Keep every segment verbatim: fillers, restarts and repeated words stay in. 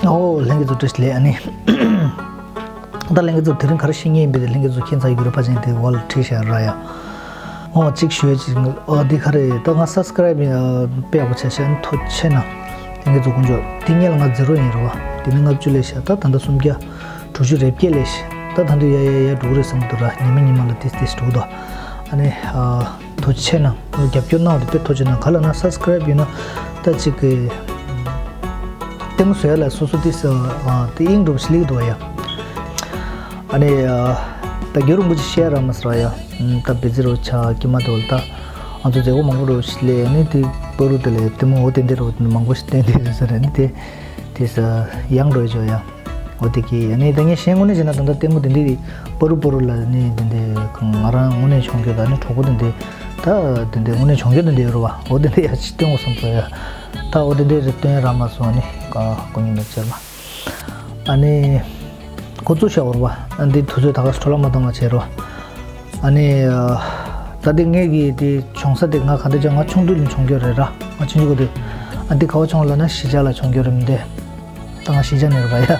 ཨོ་ལྷན་རྒྱས་ཚོ་བཀྲ་ཤིས་བདེ་ལེགས། ཨ་ནི་ད་ལྷན་རྒྱས་ཚོ་དེ་རིང་ག་རེ་བཤད་མཁན་ཡིན་པས། ལྷན་རྒྱས་ཚོ་མཁྱེན་ཚར་ཡོད་རེད། ཕལ་ཆེར་དེ་འོག་ལ་བྲིས་བཞག་ར་ཡ། ཨོ་གཅིག་ཞུ་ཡ་གཅིག་ཨོ་འདི་ག་རེ། ད་ང་སབ་སི་ཀ་རའིབ་དཔེ་ཡག་པོ་བྱས་ཤག་ཨ་ནི་ཐུགས་རྗེ་ཆེ་གནང་། ལྷན་རྒྱས་ཚོ་དཀོན་མཆོག་དེ་སྔོན་ལ་ང་ཛི་རོ་ཡིན་རེད་བ། དེ་ནི་ལྔ་བཅུ་སླེབས་ཤག་ད་ད་ལྟ་སུམ་བརྒྱ་དྲུག་ཅུ་རེ་བརྒྱད་སླེབས་ཤག་ད་ད་ལྟ་ཡ་ཡ་ཡ་འགྲོ་གི་རེད་བསམ་གྱི་འདུག་ར། ཉི་མ་ཉི་མ་ལ་ཏིས་ཏིས་འགྲོ་གི་འདུག་ཨ་ནི་ཨ། ཐུགས་རྗེ་ཆེ་གནང་། རྒྱབ་སྐྱོར་གནང་བ་དེ་དཔེ་ཐུགས་རྗེ་གནང་། ག་ལ་ན་སབ་སི་ཀ་རའིབ་ཡིན་ན་ད་ཅིག་གི་ལྟད་མོ་བཟོ་ཡ་ལ་སོ་སོ་ཏིས་དེ་དབྱིངས་འགྲོ་ཞིག་ལེགས་འདུག་ཡ། ཨ་ནི་ད་རྒྱལ་བ་རིན་པོ་ཆེ་བཤད་ར་མ་ཟེར་བ་ཡ། ད་བེ་ཙི་རོ་ཆ་ཀྱི་མ་དོ་ལ་ད་ང་ཚོ་མཛད་སྒོ་མང་པོ་རོ་ཞིག་ལས་ནི་དེ་པ་རུ་དེ་ལས་ལྟད་མོ་འོ་དེ་འདྲ་རོ་མང་པོ་ཞིག་བསྟན་དེ་རེད་ཟེར་ནི་དེ་དེ་ཡང་འགྲོ་ཡ་ཅོ་ཡ། འོ་དེ་གི་ཨ་ནི་ད་ངས་གཞན་དངོས་གནས་བྱས་ན་ད་ལྟ་ལྟད་མོ་དེ་འདྲའི་པ་རུ་པ་རུ་ལ་ནི་དེ་འདྲའི་ང་རང་དངོས་གནས་མཆོང་རྒྱུ་དང་ནི་གྲོགས་པོ་དེ་འདྲའི་ད་དེ་འདྲའི་དངོས་གནས་མཆོང་རྒྱུ་དེ་འདྲའི་ཡོད་རེད་བ། འོ་དེ་འདྲའི་ཡ་ཅིག་སྟོན་དགོས་བསམ་སོང་ཡ། ད་འོ་དེ་འདྲའི་རེ་སྟོན་ར་མ་སོང་ནི་ཀ་ཀོ་ཉི་མེད་ཅེར་མ་ཨ་ནི་ཁོ་ཚོ་ཤ་བོར་བ་ཨ་འདི་དུས་ཚོད་ད་ག་སྤྲོ་ལ་མ་བཏང་བ་བྱེད་རོགས། ཨ་ནི་ད་དེ་ངས་གི་དེ་མཆོང་ས་དེ་ང་ག་འདྲ་ཅང་ང་ཆུང་དུས་ལ་མཆོང་རྒྱུ་རེད་ར། ང་ཆུང་ཆུང་གི་དུས་ཨ་འདི་ག་བ་མཆོང་ལ་ན་གཞིས་ཆགས་ལ་མཆོང་རྒྱུ་རེད་མི་འདུག་ད་ང་གཞིས་ཆགས་ནས་རེད་པ་ཡ།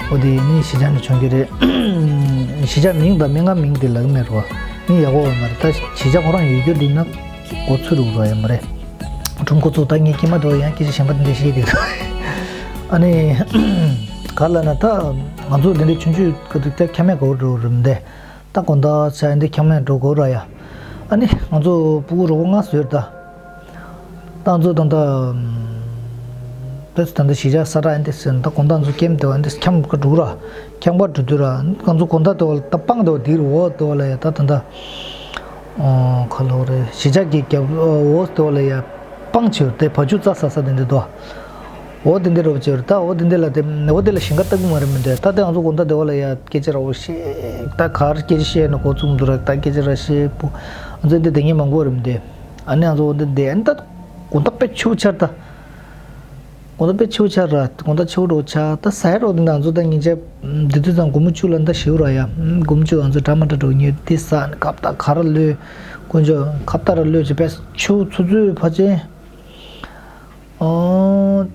འོ་དེ་ནི་གཞིས་ཆགས་ནས་མཆོང་རྒྱུ་རེད། གཞིས་ཆགས་མིང་དང་སྨན་ཁང་མིང་དེ་ལབ་ཀྱི་མེད་རེད་པ། ནི་ཡག་པོ་ཡོད་མ་རེད། ད་གཞིས་ཆགས་ཁོ་རང་ཡོད་རྒྱུ་དེ་ན་གོ་ཚུལ་རུ་རོ་ཡ་མ་རེད། ཁྲོམ་ཁོ་ཚོ་ད་ངས་ཀྱེ་མ་དོ་ཡང་སྐད་ཆ་གཞན་པ་དེ་འདྲ་བཤད་དེ། ཨ་ནི་ག་ལ་ན་ད་ང་ཚོ་དེ་འདྲའི་ཆུང་ཆུང་གི་དུས་ད་ཁྱམས་མེད་གོ་རུ་རུ་མི་འདུག་ད་དགོང་དག་ཆ་འདི་ཁྱམས་མེད་འགྲོ་གོ་ར་ཡ། ཨ་ནི་ང་ཚོ་ཕྲུ་གུ་རོགས་པ་ལྔ་བཟོས་ར་ད། ད་ང་ཚོ་ད་ལྟ་བེས་ད་ལྟ་གཞིས་ཆགས་ས་ར་ཨ་འདི་ཟེར་ད་དགོང་དག་ང་ཚོ་ཀེམ་དེ་བ་འདི་ཁྱམས་ཀ་འགྲོ་ར། ཁྱམས་པ་འགྲོ་དུས་ར་ང་ཚོ་དགོང་དག་དེ་བ་ད་སྤང་དེ་བ་དེ་རུ་འོ་དེ་བ་ལ་ཡ་ད་ད་ལྟ་ཨོ་ག་ལོ་རེད། གཞིས་ཆགས་ཀྱི་རྒྱབ་འོ་དེ་བ་ལ་ཡ་སྤང་ཆེ་བ་དེ་བ་ཆུ་རྩ་ས་ས་དེ་འདི་དོ། འོ་དེ་འདི་རོ་བྱེད་ར་ད། འོ་དེ་འདི་ལ་དེ་འོ་དེ་ལ་ཞིང་ཁ་ལྟ་གི་མ་རེད་མི་འདུག་ད་དེ་ང་ཚོ་དགོང་དག་དེ་བ་ལ་ཡ་སྐད་ཆ་ར་འོ་ཤེས་ད་གར་སྐད་ཆ་བཤད་ན་གོ་ཚུགས་མི་འདུག་ར། ད་སྐད་ཆ་ར་བཤད་པོ་ང་ཚོ་འདི་དེ་ངས་མང་པོ་རེད་མི་འདུག་ཨ་ནི་ང་ཚོ་འདི་འདི་ཨ་ནི་ད་དགོང་དག་དཔེ་ཆུ་ཆར་ད། དགོང་དག་དཔེ་ཆུ་ཆར་ར་དགོང་དག་ཆུ་རོ་ཆ་ད་ཟ་ཡ་རོ་འདི་ང་ཚོ་ད་ཉིན་ཆ་འདི་དུས་ཙང་སྒོར་མོ་བཅུ་ལ་འདི་ཞེའུ་ར་ཡ། སྒོར་མོ་བཅུ་ང་ཚོ་འདྲ་མ་འདྲ་འགྲོ་ཉོས་དེ་ཟ་ནི་ཁབ་ད་ག་ར་ལོས་དཀོན་མཆོག་ཁབ་ད་ར་ལོས་བྱས་པས་ཆུ་ཚུ་ཚུ་ཕ་ཆེན། ཨོ།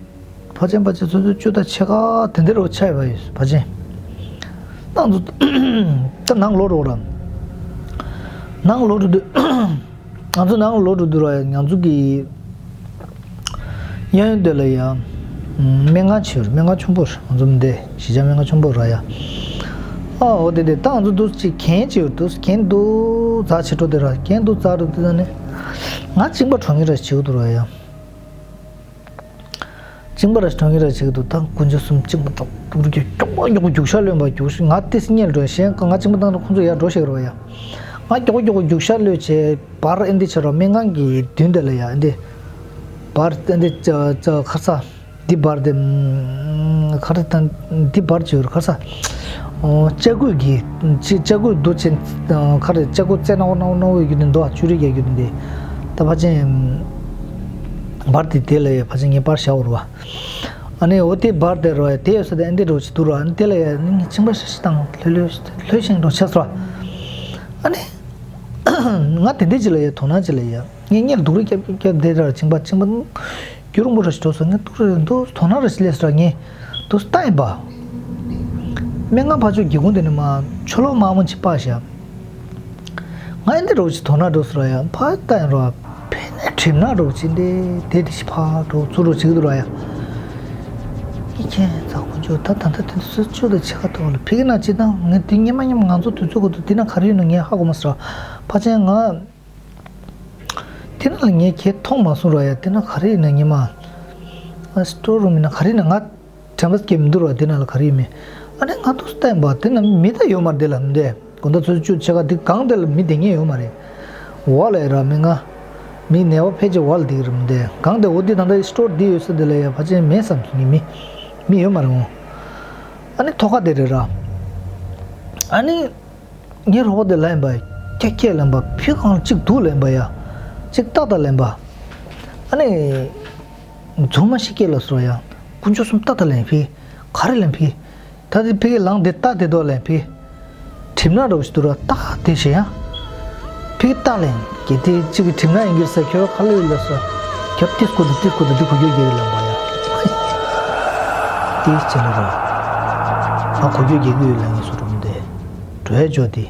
ཕ་ཆེན་ཕ་ཆེན་ཚུ་ཚུ་བཅུ་དང་ཕྱེད་ཀ་དེ་འདྲ་རུ་ཆགས་པ་ཡོད་ཕ་ཆེན། ང་ཚོ་ད་ནང་ལོག་འགྲོ་ར། ནང་ལོག་འགྲོ་དུས་ང་ཚོ་ནང་ལོག་འགྲོ་དུས་ར་ང་ཚོ་གི་གཡས་གཡོན་དེ་ལ་ཡ་སྨན་ཁང་ཆེ་བ་སྨན་ཁང་ཆེན་པོ་རེད། ང་ཚོ་མི་འདི་གཞིས་ཆགས་སྨན་ཁང་ཆེན་པོ་ར་ཡ། ཨ་འོ་དེ་དེ་ད་ང་ཚོ་འདུག་ཅིག་གན་ཆེ་བ་འདུག་གན་འདུག་རྩ་ཆེ་འགྲོ་དེ་ར་གན་འདུག་རྩ་འགྲོ་དེ་ད་ནི་ང་གཅིན་པ་གྲོངས་ཀྱི་ར་ཆེ་བ་འདུག་ར་ཡ། གཅིན་པ་ར་གྲོངས་ཀྱི་ར་ཅིག་འདུག་ད་དཀོན་མཆོག་གསུམ་གཅིན་པ་འདུག་འདུག་རྒྱུ་མགྱོགས་པོ་མགྱོགས་པོ་རྒྱུག་ཤར་ལོན་པ་རྒྱུག་ཤར་ང་ཏིས་སྙེལ་འགྲོ་གཞན་ང་གཅིན་པ་བཏང་ན་ཁོང་ཚོ་ཡར་འགྲོ་ཤེས་རོགས་ཡ། ང་མགྱོགས་པོ་མགྱོགས་པོ་རྒྱུག་ཤར་ལོས་བྱས་བར་ཨེ་འདི་ཆ་ར་སྨན་ཁང་གི་མདུན་དེ་ལ་ཡ་ཨེ་འདི་བར་ཨེ་འདི་ཁར་ས་འདི་བར་དེ་ཁར་ད་འདི་བར་བྱས་ཡོད་ཁར་ས། ལྕགས་སྐུད་ཀྱི་ལྕགས་སྐུད་རྡོ་ཆེན་ཁར་ལྕགས་སྐུད་རྩེ་ནག་པོ་ནག་པོ་ནག་པོ་ཡོད་རྒྱུ་དེ་འདུག་ཨ་བཅུ་རེ་རྒྱག་རྒྱུ་དེ་འདི་ད་ཕ་ཆེན་བར་དེ་དེ་ལ་ཡ་ཕ་ཆེན་ངས་པར་བཞག་འོར་བ། ཨ་ནི་འོ་དེ་བར་དེ་རོ་ཡ་དེ་ཡོད་ས་དེ་ཨ་འདི་རོ་ཅིག་འདུག་རོ། ཨ་ནི་དེ་ལ་ཡ་ནི་ངས་གཅིན་པ་ཤ་ཤ་བཏང་ལྷོད་ལྷོད་ལྷོད་ཤིང་འགྲོ་ཆགས་སོ། ཨ་ནི་ང་དེ་འདི་ཅི་ལ་ཡ་དོ་སྣང་ཅི་ལ་ཡ་ངས་ངས་སྡུག་རུས་རྒྱབ་རྒྱབ་རྒྱབ་དེ་ར་གཅིན་པ་གཅིན་པ་རྒྱུ་རིང་པོ་ར་ཞིག་འགྲོ་སོང་། ངས་སྡུག་རུས་འདུག་དོ་སྣང་ར་ཞིག་སླེབས་སོ་ར། ངས་འདུག་ལྟ་ཡིན་པ། སྨན་ཁང་ཕར་ཕྱོགས་སྒེའུ་ཁུང་དེ་ནས་མ་ཆུ་ལོག་དམར་མོ་ཅིག་སྤར་ཤག་ང་ཨེ་འདི་རོ་ཅིག་དོ་སྣང་འགྲོ་སོང་ར་ཡ། ཕར་ལྟ་ཡིན་རོ། ཕན་ནས་གྲིབ་ནག་རོ་ཅིག་འདི་དེ་དེ་ཞིག་ཕར་འགྲོ་ཚུར་རོ་ཅིག་འདུག་ར་ཡ། ཨི་ཁྱེད་ཚ་ཁོ་ཚོ་ད་ད་ད་དེ་ཚོ་ཆུ་དང་ཕྱེད་ཀ་ཐོག་ལ་ཕི་གི་ན་ཅི་དང་ངས་དེ་སྙེ་མ་སྙེ་མ་ང་ཚོ་དུས་ཚོད་གོ་དུས་དེ་ན་ག་རེ་ཡོད་ན་ངས་ཧ་གོ་མ་སོང་ར། ཕ་ཆེན་ང་དེ་ན་ལ་ངས་ཁྱེད་མཐོང་མ་སོང་ར་ཡ། དེ་ན་ག་རེ་ཡིན་ན་སྙེ་མ། ཨ་སི་ཏོར་རུམ་ཡིན་ན་ག་རེ་ཡིན་ན་ང་དྲན་པ་སྐྱེ་མི་འདུག་ར། དེ་ན་ལ་ག་རེ་ཡོད་མེད། ཨ་ནི་ང་ཚོ་བལྟས་པ་དེ་ན་མི་ད་ཡོད་མ་རེད། དེ་ལ་མི་འདུག་དགོང་དག་ཚོད་བཅུ་ཕྱེད་ཀ་འདི་གང་དེ་ལ་མི་བསྡད་མཁན་ཡོད་མ་རེད། འོག་ལ་ཡ་ར་མི་ང་། མི་ནད་པ་ཕལ་ཆེར་འོག་ལ་བསྡད་ཀྱི་རེད་མི་འདུག་གང་དེ་འོ་འདི་ད་ལྟ་སི་ཏོར་འདི་ཡོད་ས་དེ་ལ་ཡ་ཕལ་ཆེར་མེད་བསམ་སོང་ངས། མི་མི་ཡོད་མ་རེད་འོང་། ཨ་ནི་ཐོག་ཁ་དེ་རེད་ར། ཨ་ནི་ངའི་རོགས་པ་དེ་ལ་ཡིན་པ་ཁྱེད་ཁྱེད་ལ་ཡིན་པ་ཕི་གང་ལ་གཅིག་འདུག་ལ་ཡིན་པ་ཡ། གཅིག་ཏག་ཏག་ལ་ཡིན་པ། ཨ་ནི། རྫུན་མ་ཤི་སྐད་ལ་སོ་ཡ། དཀོན་མཆོག་གསུམ་ཏག་ཏག་ལ་ཡིན་ཕི། ག་རེ་ལ་ཡིན་ཕི། ད་དེ་ཕི་གི་ལང་དེ་ཏག་དེ་དོ་ལ་ཡིན་ཕི། གྲིབ་ནག་འདྲ་བོ་ཞིག་འདུག་ར་ཏག་དེ་ཞེ་ཡ། ཕི་གི་ཏག་ལ་ཡིན་གི་དེ་གཅིག་གི་གྲིབ་ནག་ཡིན་གྱི་ས་ཁྱོད་ག་ལ་ཡོད་ལ་སོ། ཁྱོད་ཏིས་ཀུ་དུ་ཏིས་ཀུ་དུ་འདི་གུ་ཡོད་གི་ལ་མ་ཡ། ཏིས་ཅི་ལ་ར། ང་གོ་རྒྱུ་རྒྱལ་རྒྱུ་ཡོད་ལ་ངས་སུ་རུམ་དེ། འགྲོ་ཡ་འཇོ་དེ།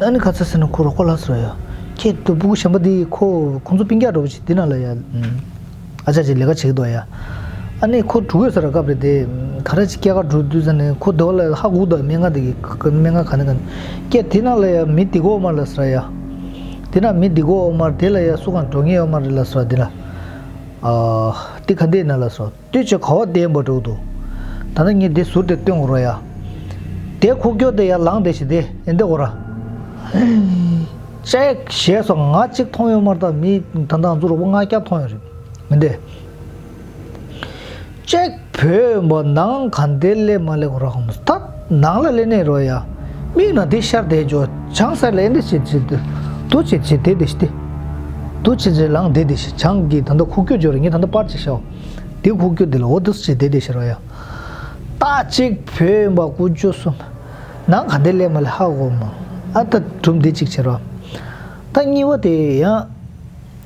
ཨ་ནི་ཁ་ཚ་ཟེར་ན་ཁོ་རོགས་པ་ལ་ཟེར་ཡ། ཁྱེད་དུ་ཕྲུ་གུ་གཞན་པ་དེ་ཁོ་ཁོང་ཚོ་སྤུན་ཀྱག་འགྲོ་བ་ཞིག་དེ་ན་ལ་ཡ། ཨ་ཅག་ཅིག་ལས་ཀ་བྱེད་ཀྱི་འདུག་ཡ། ཨ་ནི་ཁོ་འགྲོ་དགོས་ཟེར་ར་སྐབས་རེ་དེ། ག་ར་ཅིག་སྐྱེལ་ག་འགྲོ་དུས་ཙ་ནས་ཁོ་དོ་ལ་ཧ་གོ་འདུག་སྨན་ཁང་དེ་གི་སྨན་ཁང་ག་ནས་ག་ནས་སྐྱེལ་དེ་ན་ལ་ཡ་མི་དེ་གོ་མ་ལ་ཟེར་ཡ། དེ་ན་མི་དེ་གོ་མ་དེ་ལ་ཡ་སུ་གང་འགྲོ་ངེས་ཡོད་མ་རེད་ལ་ཟེར་དེ་ལ། ཨ། དེ་ག་འདྲས་ན་ལ་ཟེར། དུས་ཚོད་ག་བ་བདེ་འབོ་འགྲོ་འདུག་ད་ལྟ་ངས་འདི་ཟུར་དེ་སྟོན་དགོས་རོ་ཡ། དེ་ཁུག་ཀྱོག་དེ་ཡར་ལངས་བསྡད་ཤི་དེ་ཨེ་འདྲ་གོ་ར། ཅེག་ཞེས་སོ་ང་གཅིག་མཐོང་ཡོད་མ་རེད། ད་མི་ད་ལྟ་ང་ཚོ་རོགས་པ་ལྔ་བརྒྱ་མཐོང་ཡོད་རེད། མི་འདི། ཅེག་བོད་ཡོད་པ་ནང་ག་འདྲས་སླེབས་མ་སླེབས་གོ་ར་ཧོ་མོ་ད་ནང་ལ་སླེབས་ནས་རོ་ཡ། མིག་ན་དེ་ཤར་བསྡད་འཇོ་བྱང་སར་ལ་ཨེ་འདྲ་བྱེད་བྱེད་དུ་དུ་བྱེད་བྱེད་དེ་དེ་ཤི་དེ། དུ་བྱེད་བྱེད་ལངས་བསྡད་དེ་ཤི་བྱང་གི་ད་ལྟ་ཁུག་ཀྱོག་འཇོ་ར་ངས་ད་ལྟ་པར་ཅིག་ཤའོ། དེ་ཁུག་ཀྱོག་དེ་ལ་འོ་དུ་བྱེད་བསྡད་དེ་ཤི་རོ་ཡ། ད་ཅིག་བོད་ཡོད་པ་ཀུ་ཅོ་གསུམ། ནང་ག་འདྲས་སླེབས་མ་སླེབས་ཧ་གོ་མ། ཨ་ད་གྲུམ་འདི་གཅིག་བྱེད་རོགས། ད་གཉིས་པ་དེ་ཡང་།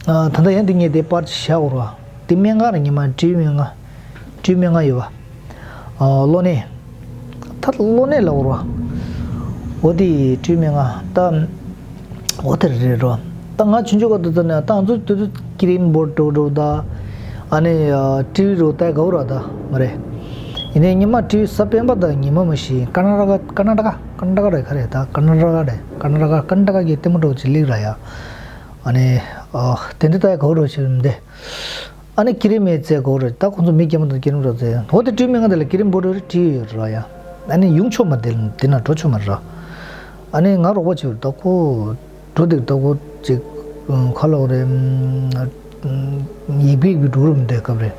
ཨ་ད་ལྟ་ཡང་འདི་ངས་དེ་པར་ཅིག་བཞག་འོ་རོགས། དེ་སྨན་ཁང་ར་ཉི་མ་བཀྲིས་སྨན་ཁང་། བཀྲིས་སྨན་ཁང་ཡོད་པ། ཨ་གློ་ནད། ད་གློ་ནད་ལ་འོ་རོགས། འོ་དེ་བཀྲིས་སྨན་ཁང་ད། འོ་དེ་རེད་རོགས། ད་ང་ཆུང་ཆུང་ག་དུ་ད་ནས་ད་ང་ཚོ་དུ་དུ་ཀི་རིམ་བོར་འགྲོ་འགྲོ་ད། ཨ་ནི་ཨ་ཀྲི་བི་རུ་ཏའི་གའུ་ར་ད་མ་རེད། ཡིན་ནའི་ཉི་མ་ཀྲི་བི་ས་སྤེན་པ་ད་ཉི་མ་མ་ཤི་ཀ་ན་ཊ་ཀ་ཀ་ན་ཊ་ཀ་ཀ་ན་ཊ་ཀ་རེད་ག་རེད་ད་ཀ་ན་ཊ་ཀ་རེད་ཀ་ན་ཊ་ཀ་ཀ་ན་ཊ་ཀ་གི་ལྟད་མོ་འགྲོ་ཅི་ལིག་ར་ཡ། ཨ་ནི་ཨ་དེ་འདི་ཏའི་གའུ་རུ་ཆི་རིམ་དེ། ཨ་ནི་ཀི་རིམ་མེ་ཙེ་གའུ་རུ་ད་ཁོང་ཚོ་མི་རྒན་མོ་དང་ཀི་རིམ་ར་ཙེ་འོ་དེ་ཀྲི་བི་སྨན་ཁང་དེ་ལ་ཀི་རིམ་བོར་འགྲོ་རེད་ཀྲི་བི་ཡོད་ར་ཡ། ཨ་ནི་ཡུང་ཆོ་མ་དེ་ལ་དེ་ན་འགྲོ་ཆོ་མ་ར། ཨ་ནི་ང་རོགས་པ་བྱེད་པར་ད་ཁོ། འགྲོ་དེར་ལྟ་སྐོར་ཅིག་ཁ་ལོག་རེད། ཡིག་པིག་པི་འགྲོ་རུམ་དེ་སྐབས་རེད།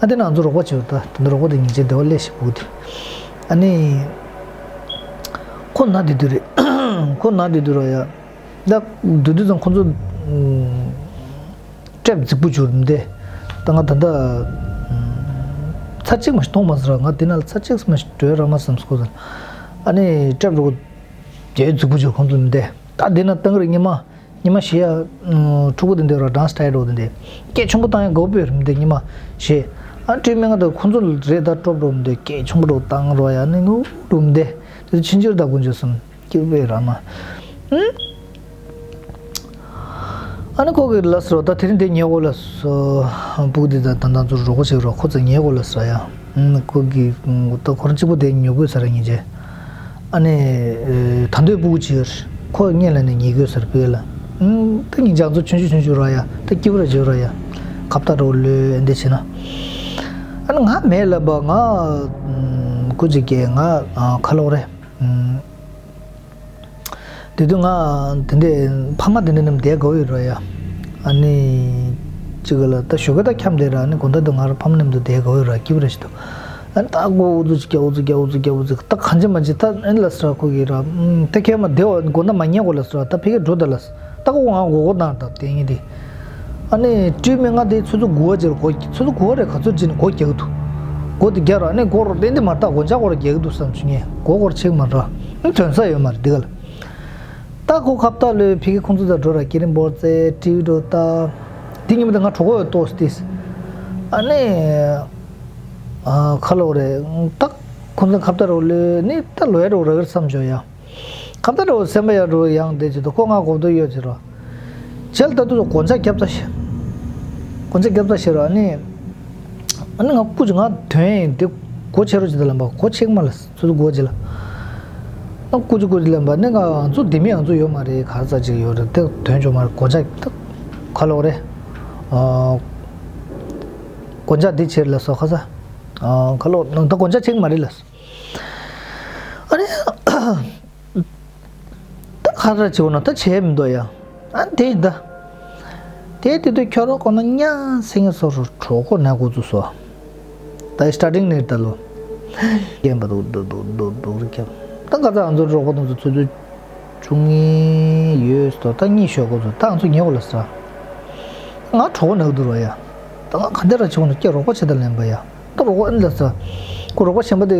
ཨ་དེ་ན་ང་ཚོ་རོགས་པ་བྱེད་པ་ད་དེ་འདྲ་རོགས་པ་དེ་ཉིན་བྱེད་བདེ་བ་ལས་ཞིག་བུ་དེ། ཨ་ནི། ཁོ་ན་དེ་དུས་རེད། ཁོ་ན་དེ་དུས་ར་ཡ། ད་དུས་དུས་ཙང་ཁོ་ཚོ། ཀྲེབ་རྫིག་པོ་བྱུར་རུམ་དེ། ད་ང་ད་ད། ཚར་གཅིག་མ་ཞིག་མཐོང་མ་ཟེར་བ་ང་དེ་ན་ལ་ཚར་གཅིག་མ་ཞིག་འགྲོ་ར་མ་བསམ་སྐོ་ཟེར། ཨ་ནི་ཀྲེབ་རོགས། རྒྱལ་རྫིག་པོ་ཅིག་ཁོང་ཚོ་མི་འདེ། ད་འདི་ན་ཏང་རི་ཉི་མ། ཉི་མ་ཞེ་ཡ། ཕྲུ་གུ་དེ་འདི་ར་ཌན་སི་ཊའི་རོ་དེ་འདི། སྐད་ཆུང་པོ་བཏང་ཡ་དགའ་པོ་རིམ་འདི་ཉི་མ་ཞེ། ཨ་ཀྲི་སྨན་ཁང་དུ་ཁོང་ཚོ་རེ་ད་ཀྲོབ་རོ་འདི་སྐད་ཆུང་པོ་རོ་བཏང་རོ་ཡ་ནི་ནུ་རུམ་འདི། དེ་ཕྱིན་ཆེར་ད་དགུན་ཆོས་སམ་སྐྱིད་པོ་ར་མ། ཨུམ། ཨ་ནི་ཁོ་གི་ལ་སོ་ད་དེ་རིང་དེ་ཉེ་གོ་ལ་སོ། སྤུ་གུ་དེ་ད་ད་ད་ཚོ་རོ་གོ་ཆེ་རོ་ཁོ་ཚ་ཉེ་གོ་ལ་སོ་ཡ། ཁོ་གི་ད་ཁོ་རང་གཅིག་པོ་དེ་ཉོ་དགོས་ས་རེད་ངེས་ཅན། ཨ་ནི། ད་འདོད་སྤུ་གུ་ཅིག་ཡོད་རེད། ཁོ་ངེད་ལ་ནི་ཉེ་དགོས་ས་རེད་སྤུ་གུ་ལ། ད་ཉིན་ཅང་ཚོ་ཆུང་ཆུང་ཆུང་ཆུང་ར་ཡ་ད་སྐྱིད་པོ་ར་བྱེད་ར་ཡ། ཁ་བཏགས་རོ་ལོས་འདི་བྱེད་ན། ཨ་ནི་ང་མེད་ལབ་པ་ང་། སྐུ་ཅིག་གིས་ང་ཁ་ལོག་རེད། དེ་དུས་ང་དེ་འདྲའི་ཕ་མ་དེ་འདྲ་རྣམས་བསྡད་དགའ་བོ་ཡོད་ར་ཡ། ཨ་ནི། གཅིག་ལ་ད་ཞོགས་ཀས་ད་འཁྱམས་བསྡད་ར་ཨ་ནི་དགོང་དག་ཏུ་ང་ར་ཕ་མ་རྣམས་དུ་བསྡད་དགའ་བོ་ཡོད་ར་སྐྱིད་པོ་ར་ཞིག་འདུག་ཨ་ནི་ད་ཁོ་ཨུ་ཚུགས་ཀྱ་ཨུ་ཚུགས་ཀྱ་ཨུ་ཚུགས་ཀྱ་ཨུ་ཚུགས་ད་གང་ཅི་མ་ཅི་ད་ཨ་ནི་ལ་སར་ཁོ་གི་ར་ད་ཁྱེད་མ་བསྡད་བ་དགོང་དག་མ་ཉལ་གོ་ལ་སར་ད་ཕ་གི་འགྲོ་ད་ལ་སར། ད་ཁོ་ང་མགོ་སྐོར་བཏང་ད་དེ་ངེས་དེ། ཨ་ནི་སྤྲེའུ་སྨན་ཁང་དེ་ཆུ་ཚོད་དགུ་པ་ཅིག་ལ་སྒོ་ཆུ་ཚོད་དགུ་པ་རེད་ག་ཚོད་ཅིག་ནས་སྒོ་རྒྱག་གི་འདུག་སྒོ་དེ་རྒྱག་རོགས་ཨ་ནི་སྒོ་རོ་ཏན་ཏན་མ་རེད་ད་སྒོ་ལྕགས་སྒོ་ར་རྒྱག་གི་འདུག་བསམ་བྱུང་ངས་སྒོ་སྐོར་ཆེ་གི་མ་རེད་ཨ་ཐོན་ས་ཡོད་མ་རེད་འདི་ག་ལ། ད་ཁོ་ཁ་བཏགས་ལོས་ཕི་གི་ཁོང་ཚོ་ད་འགྲོ་ར་ཀི་རིན་བོར་ཙེ་ཏྲིའུ་འགྲོ་ད། དེ་ཉིན་མོ་ད་ང་གྲོད་ཁོག་ཡོད་ཏོག་སྟེ། ཨ་ནི། ཁ་ལོ་རེད་ད། ཁོང་ཚོ་ཁ་བཏགས་རོ་ལོས་ནི་ད་ལོས་རོ་ར་གི་བསམ་བྱུང་ཡ། ཁ་བརྡ་འདྲ་བོ་སེམས་པ་ཡར་འགྲོ་ཡང་བསྡད་ཅིག་འདུག་ཁོ་ང་གོ་བརྡ་ཡོད་ཅིག་རོ། བྱས་ལ་ད་དུང་སྒོ་ལྕགས་རྒྱབ་ཚ་ཞེ། སྒོ་ལྕགས་རྒྱབ་ཚ་ཞེ་རོ་ཨ་ནི། ཨ་ནི་ང་སྐུ་ཅིག་ང་དོན་ཡིན་དེ་སྒོ་ཕྱེ་རོགས་བྱེད་དང་ལབ་པ་སྒོ་ཕྱེ་གི་མ་ལ་ཚོད་ཚོད་སྒོ་ཅིག་ལ། ང་སྐུ་ཅིག་སྐུ་ཅིག་ལབ་པ་ནི་ང་ང་ཚོ་དེ་མི་ང་ཚོ་ཡོད་མ་རེད་ག་རེ་ཚ་ཅིག་ཡོད་རེད་དེ་དོན་ཆོག་མ་རེད་སྒོ་ལྕགས་ད། ཁ་ལོག་རེད། ཨ། སྒོ་ལྕགས་འདི་ཕྱེ་ལ་སོ་ཁ་ས། ཨ་ཁ་ལོག་ད་སྒོ་ལྕགས་ཕྱེ་གི་མ་རེད་ལ། ཨ་ནི། ད་ཁ་ར་བྱེད་འོ་ན་ད་བྱས་མི་འདུག་ཡ། ཨ་དེ་ཡིན་ད། དེ་དེ་དུས་ཁྱོད་རང་ཁོ་ན་ཉ་སེང་སོ་རུ་གྲོགས་ཁོ་ན་འགོ་བཙུགས་སོ། ད་ཡི་སི་ཊར་ཊིང་ནས་ད་ལོ། རྒན་པ་འདུག་འདུག་འདུག་འདུག་འདུག་རེ་ཁྱབ། ད་ང་ཚ་ང་ཚོ་གྲོགས་པོ་ང་ཚོ་ཚོད་ཚོད་བཅུ་གཉིས་ཡོད་སོ་ད་གཉིས་ཤོད་འགོ་བཙུགས་ད་ང་ཚོ་ཉེ་བོ་ལ་ཟ། ང་གྲོགས་ན་འདུག་རོ་ཡ། ད་ང་ག་འདྲ་ར་བྱུང་ན་སྐྱེ་རོགས་པ་བྱེད་ད་ལེན་པ་ཡ། ད་རོགས་པ་ཨེ་ལ་ཟ། ཁོ་རོགས་པ་གཞན་པ་དེ་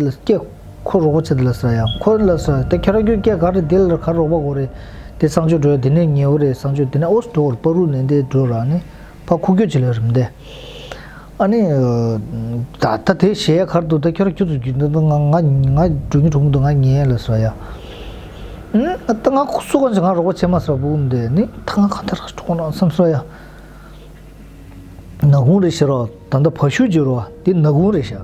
ལ་སྐྱེ། ཁོ་རོགས་པ་བྱེད་ལ་ཟེར་ཡང་ཁོ་ལ་ཟེར་དེ་ཁྱོད་རང་ཁྱོད་སྐད་ག་རེ་དེ་ལ་ག་རོགས་པ་གོ་རེད། དེ་གསང་སྤྱོད་འགྲོ་ཡ་དེ་ནས་ཉེ་བོ་རེད་གསང་སྤྱོད་དེ་ནས་ཨོ་སི་འགྲོ་བར་པ་རུ་ནས་འདས་འགྲོ་ར་ནི་ཕ་ཁུག་ཀྱོ་བྱེད་ལ་རིམ་དེ། ཨ་ནི། ད་ད་དེ་གཞས་ཁར་དུ་ད་ཁྱོད་རང་ཁྱོད་ཚོ་རྒྱུན་དུ་ང་ང་ང་འགྲོ་ཉིན་གྲོགས་མོ་དུ་ང་ཉན་ལ་ཟེར་ཡ། ཨ་ད་ང་སུ་གང་ཅི་ང་རོགས་པ་བྱེད་མ་ཟེར་བུ་འདི་ནི་ད་ང་གང་ལྟར་གྲོགས་ན་བསམ་སོ་ཡ། ནག་ཁུང་རེད་ཤག་རོ། ད་ལྟ་བ་ཤུ་བརྗོད་རོ། འདི་ནག་ཁུང་རེད་ཤག་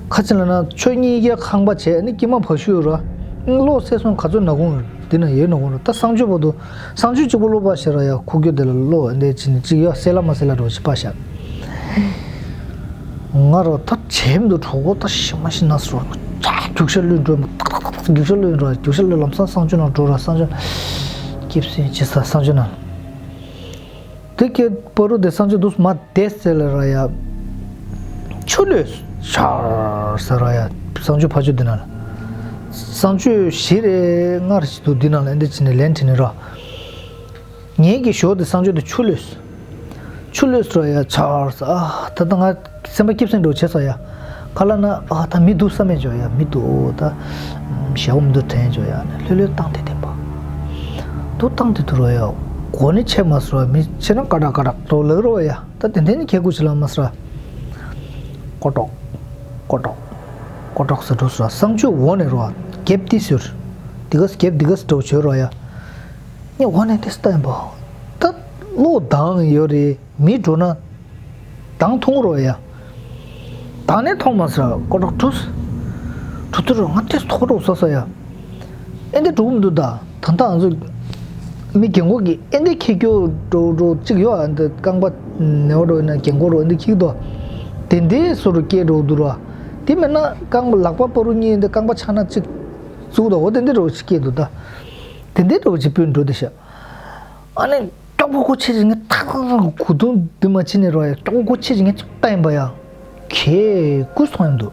ཁ་ཅིག་ལ་ན་ཆོས་གཉིས་ཀའི་ཁང་པ་བྱས་ནི་དཀྱིལ་མ་བ་ཤུ་རོ། གློག་སེ་སོང་ག་ཚོད་ནག་ཁུང་འདི་ན་ཡོད་ནག་ཁུང་རོ། ད་གསང་སྤྱོད་བར་དུ་གསང་སྤྱོད་གཅིག་པོ་བློ་པ་ཤེས་ར་ཡ། ཁུག་ཀྱོ་དེ་ལ་བློ་འདི་ཅི་ནི་གཅིག་ཡོད་སེ་ལ་མ་སེ་ལ་འགྲོ་ཅི་པ་ཤག་ང་རོ་ད་བྱེམ་དུ་གྲོགས་པོ་ད་ཤི་མ་ཤི་ན་སོ་རྒྱུག་ཤ་ལུས་འགྲོ་མ་ཏག་ཏག་ཏག་རྒྱུག་ཤ་ལུས་འགྲོ། རྒྱུག་ཤ་ལུས་ལམ་སང་གསང་སྤྱོད་ནང་འགྲོ་ར་གསང་སྤྱོད་སྐྱིབས་སེ་ཅི་ས་གསང་སྤྱོད་ནང་། དེ་སྐད་པ་རུ་དེ་གསང་སྤྱོད་དུ་མ་བསྡད་ཟེར་ལ་ར་ཡ། ཆུ་ལུས་ཤར་ཟེར་ར་ཡ། གསང་སྤྱོད་ཕ་ཆུ་འདི་ན་ལ། གསང་སྤྱོད་བཞི་རེ་ལྔ་རེ་ཞིག་འདུག་འདི་ན་ལ་ཨེ་འདི་ཅི་ནས་ལན་དྲི་ནི་ར། ངེད་ཀྱི་ཞོ་དེ་གསང་སྤྱོད་དུ་ཆུ་ལུས། ཆུ་ལུས་ཟེར་ར་ཡ་ཆར་ཟེར། ཨ་ད་ལྟ་ང་སེམས་པ་སྐྱིད་སེམས་འགྲོ་བྱས་སོ་ཡ། ཁ་ལ་ན་ཨ་ད་མི་འདུག་བསམ་མེད་འཇོ་ཡ། མི་འདུག་ད་ཞེ་བོ་མི་འདུག་དྲན་འཇོ་ཡ་ནས་ལྷོད་ལྷོད་བཏང་དེ་བསྟན་པ། འདུག་བཏང་དེ་དུ་རོ་ཡ། གོ་ནི་ཆེ་མ་སོ་མི་ཆེ་ན་ཀ་ཀྲག་ཀ་ཀྲག་འགྲོ་ལག་རོ་ཡ། ད་དེ་འདྲ་ནི་ཁྱེད་ཀུ་ཆི་ལ་མ་སོ། ཀོ་ཀྲོག་ཀོ་ཀྲོག་ཀོ་ཀྲོག་ཟེར་འགྲོ་སོ། གསང་སྤྱོད་འོག་ནས་རོ། རྒྱབ་ཏི་ཟུར། དི་ག་རྒྱབ་དི་ག་འགྲོ་བྱོས་རོ་ཡ། ངས་འོག་ནས་ཏི་སྟ་ཡིན་པ། ད་བློ་བདང་ཡོད་རེད། མི་འགྲོ་ན་དང་མཐོང་རོགས་ཡ། དང་ནས་མཐོང་མ་ཟེར་ཀོ་ཀྲོག་གྲུ། གྲུ་ཐུ་རོ་ང་ཏེ་ཐོག་རོགས་སོ་སོ་ཡ། ཨེ་འདི་འགྲོ་གི་མི་འདུག་ད་ད་ད་ང་ཚོ་མི་རྒན་གོག་གི་ཨེ་འདི་ཁྱི་སྐྱོ་འགྲོ་འགྲོ་གཅིག་ཡོད་ཨ། འདི་རྐང་པ་ནེའུ་འགྲོ་ཡིན་ན་རྒན་གོག་རོ་ཨེ་འདི་ཁྱི་དོ། དེ་འདི་སོ་རུ་སྐྱེས་འགྲོ་འདུག་རོ། དེ་མིན་ན་རྐང་པ་ལག་པ་པ་རུ་གཉིས་འདི་རྐང་པ་ཆག་ན་གཅིག་བཙུགས་དོ་འོ་དེ་འདི་རོ་གཅིག་སྐྱེས་འདུག་ད། དེ་འདི་རོ་གཅིག་པུས་འགྲོ་དེ་ཤ། ཨ་ནི། སྐྱོག་པོ་ཁོ་ཆེ་ཆེ་ངས་ཐག་ཐག་ཐག་གུ་དུང་འདི་མ་ཕྱིན་ནས་རོ་ཡ། སྐྱོག་པོ་ཁོ་ཆེ་ཆེ་ངས་ཅིག་ལྟ་ཡིན་པ་ཡ། ཁེ་ཀུ་སོང་ཡིན་འདུག་